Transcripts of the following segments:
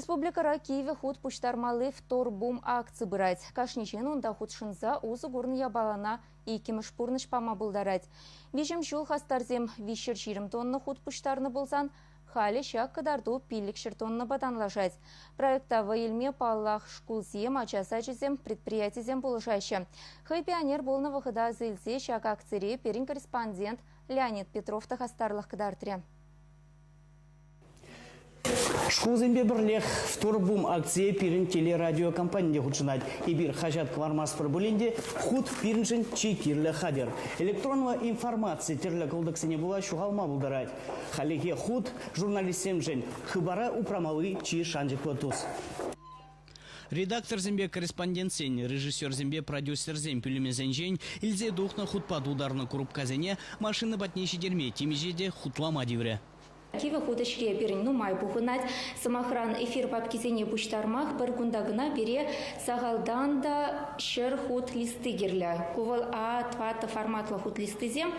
Республикӑра кивӗ хут пуҫтармалли «Вторбум» акци пырать. Кашни ҫын унта хутшӑнса усӑ курнӑ япалана иккӗмӗш пурнӑҫ пама пултарать. Виҫӗм ҫул хастарсем 320 тонна хут пуҫтарнӑ пулсан, халӗ ҫак кӑтарту 500 тоннӑпа танлашать. Проекта вӑй илме, паллах, шкулсем, ача сачӗсем, предприятисем пулӑшаҫҫӗ. Хӑй пионер пулнӑ вӑхӑта аса илсе ҫак акцире пирӗн корреспондент Леонид Петров та хастарлӑх кӑтартрӗ. Шкулсемпе пӗрлех «Вторбум» акцие пирӗн телерадиокомпани те хутшӑнать. Эпир хаҫат кӑлармастпӑр пулин те хут пирӗншӗн чи кирлӗ хатӗр. Электронлӑ информаци тӗрлӗ кӑлтӑксене пула ҫухалма пултарать. Хальлӗхе хут журналистсемшӗн хыпара упрамалли чи шанчӑклӑ тус. Редакторсемпе корреспондентсен, режиссерсемпе продюсерсен пӳлӗмӗсенчен илсе тухнӑ хутпа тултарнӑ курупкасене машина патне ҫитерме темиҫе те хутлама тиврӗ. Кивӗ хут ӗҫре пирӗн нумай пухӑнать. Сӑмахран, эфир папкисене пуҫтармах пӗр кунта кӑна пире сахалтан та 100 хут листи кирлӗ. Ку вӑл А4 форматлӑ хут листисем.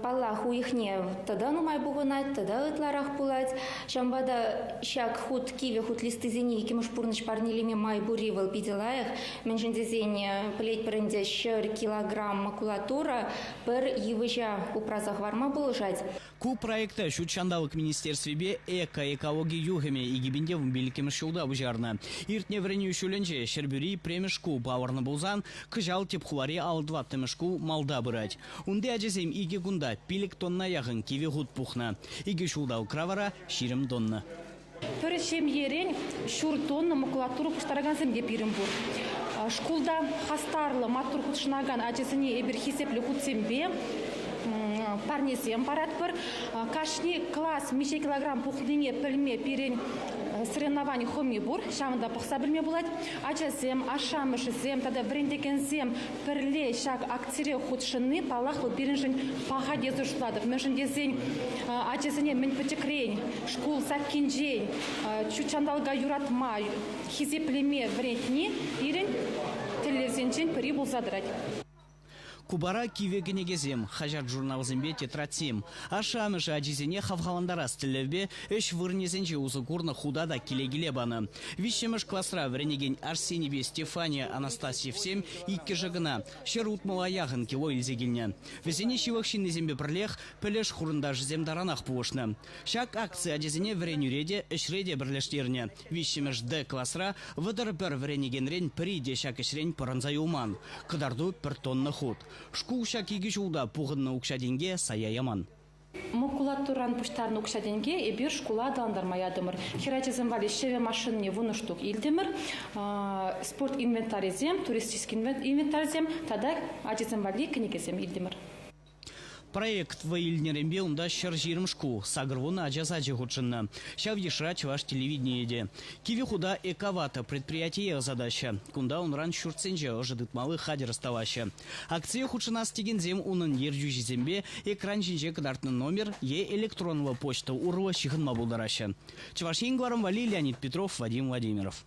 Паллах, уйӑхне тата нумай пухӑнать, тата ытларах пулать. Ҫавӑнпа та ҫак хут, кивӗ хут листисене иккӗмӗш пурнӑҫ парнелеме май пурри вӑл питӗ лайӑх. Мӗншӗн тесен, пӗлетпӗр ӗнтӗ, 100 килограмм макулатура пӗр йывӑҫа упраса хӑварма пулӑшать. Ку проекта Ҫут ҫанталӑк министерствипе эко-экологи юхӑмӗ 2015 ҫулта пуҫарнӑ. Иртнӗ вӗренӳ ҫулӗнче Ҫӗрпӳри премӗш шкул палӑрнӑ пулсан, кӑҫал тӗп хулари 54-мӗш шкул малта пырать. Унти ачасем икӗ кунта 5 тонна яхӑн кивӗ хут пухнӑ. Икӗ ҫулталӑкра вара 20 тонна. Пӗр ҫемьерен ҫур тонна макулатура пуҫтаракансем те пирӗн пур. Шкулта хастарлӑ, маттур хутшӑнакан ачасене эпир хисеплӗ хутсемпе парнесем паратпӑр. Кашни класс миҫе килограмм пухнине пӗлме пирӗн соревновани хӑми пур, ҫавӑнта пӑхса пӗлме пулать. Ачасем, ашшӗ-амӑшӗсем тата вӗрентекенсем пӗрле ҫак акцире хутшӑнни, паллах, вӑл пирӗншӗн паха тесе шутлатӑп. Мӗншӗн тесен ачасене мӗн пӗчӗкрен шкул саккинчен ҫут ҫанталӑка юратма, хисеплеме вӗрентни пирӗн тӗллевсенчен пӗри пулса тӑрать. Купара кивӗ кӗнекесем, хаҫат-журналсемпе тетрадьсем. Ашшӗ-амӑшӗ ачисене хавхалантарас тӗллевпе ӗҫ вырӑнӗсенче усӑ курнӑ хута та киле-киле панӑ. Виҫҫӗмӗш класра вӗренекен Арсенийпе Стефания Анастасьевсем иккӗшӗ кӑна 160 яхӑн кило илсе килнӗ. Вӗсене ҫывӑх ҫыннисемпе пӗрлех пӗлӗш хурӑнташӗсем таранах пулӑшнӑ. Ҫак акци ачасене вӗренӳре те, ӗҫре те пӗрлештернӗ. Виҫҫӗмӗш Д класра 31 вӗренекенрен пӗри те ҫак ӗҫрен пӑрӑнса юлман. Кӑтарту пӗр тонна хут. Шкул ҫак икӗ ҫулта пухӑннӑ укҫа-тенке сая яман. Макулатурӑран пуҫтарнӑ укҫа-тенке эпир шкула аталантарма ятӑмӑр. Хӗрачасем валли ҫӗвӗ машинине вунӑ штук илтӗмӗр. Спорт инвентарӗсем, туристический инвентарьсем тата ачасем валли кӗнекесем илтӗмӗр. Проект вӑй илнӗренпе унта 120 шкул, 80 ача сачӗ хутшӑннӑ. Ҫав йышра чӑваш телевиденийӗ те. Кивӗ хута «Эковата» предприятие ӑсатаҫҫӗ. Кунта унран ҫуртсенче ӑшӑ тытмалли хатӗр ӑсталаҫҫӗ. Акцие хутшӑнас текенсем унӑн ертӳҫисемпе экран ҫинче кӑтартнӑ номер е электронлӑ почта урлӑ ҫыхӑнма пултараҫҫӗ. Чӑваш Ен кӑларӑм валли Леонид Петров, Вадим Владимиров.